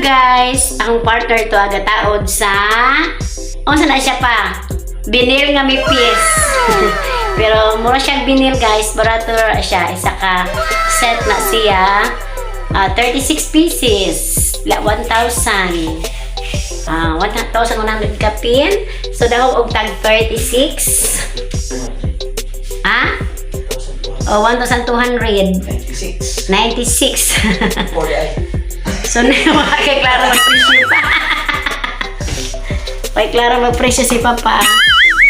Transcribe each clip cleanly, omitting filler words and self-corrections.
Guys. Ang partner to aga taod sa unsa na siya pa? Vinyl nga may piece. Pero mura siyang vinyl, guys, barato ra siya, isa ka set na siya. Ah, 36 pieces. La 1,000. Ah, 1,100 kapin. So dahog og tag 36. Ah? Oh, 1,200. 96. 96. 40 ay. So, na kay klaro magpresyo pa. Kay klaro magpresyo si Papa.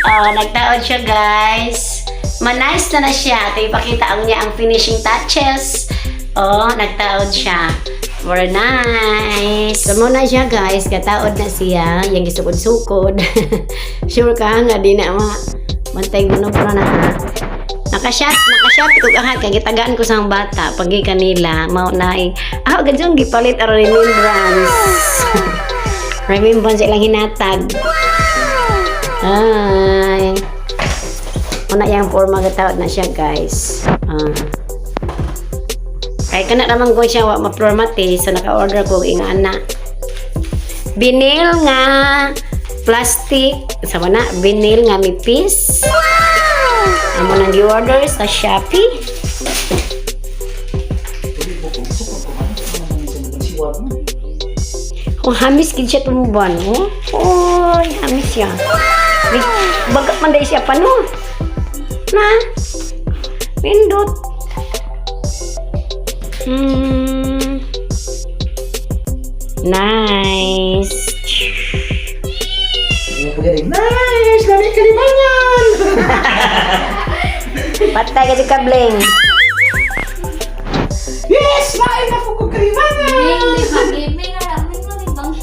Oh, nagtaod siya, guys. Manice na na siya. Ito ipakita ang niya ang finishing touches. Oh, nagtaod siya. Very nice. So, muna siya, guys. Kataod na siya. Yang gisukod-sukod. Sure ka nga, di na ma. Bantay mo na ha. Nakashot ko kahat kay gitagaan ko sa ang bata pagi kanila mao na eh. Ah, gadyong gipalit aron remembrance. Remembrance ilang hinatag. Ay. Una yang forma gataod na siya, guys. Ah. Kay kana naman ko siya wa ma-formate, so naka-order ko og inga ana. Vinyl nga plastic sa na vinyl nga may piece. Amo nang gi-order sa Shopee. Siwag mo. Kung hamis gid siya tumuban, oh. Oy, hamis siya. Bagat man dahil siya pa, no? Na? Pindot. Nice. Nice! Lami kalimangan! Patay kasi kabling. Yes! Lain na po kong kalimangan! May nga, may nga, may bang.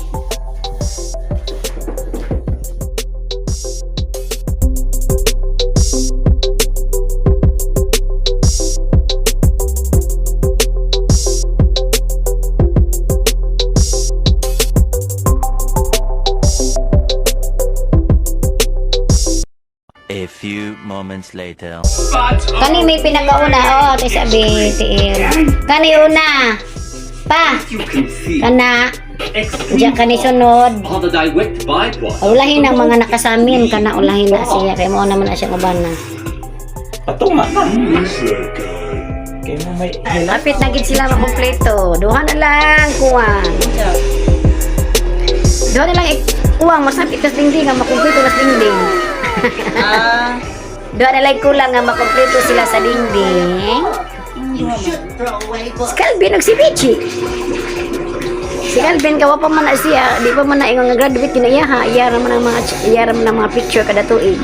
A few moments later. Kani may pinakauna, oh, ito sabi, tiil. Kani una. Pa. You can see Kana. extreme Diyan kani sunod. are the direct byproduct. Ulahin ang mga nakasamin kana, ulahin na siya kay mo naman na siya uban na. Patunga na. Kaya mo may highlight. Kapit na gid sila makumpleto. Duha na lang kuwang. Duha na lang kuwang masapit tas dingding nga makumpleto tas dingding. Duha na lang kulang nga makumpleto sila sa dingding. Si Calvin ug si Pichi. Si Calvin kawa pa man na siya, di pa man na ingon nga graduate kinaiyaha, iya ra man ang mga picture kada tuig.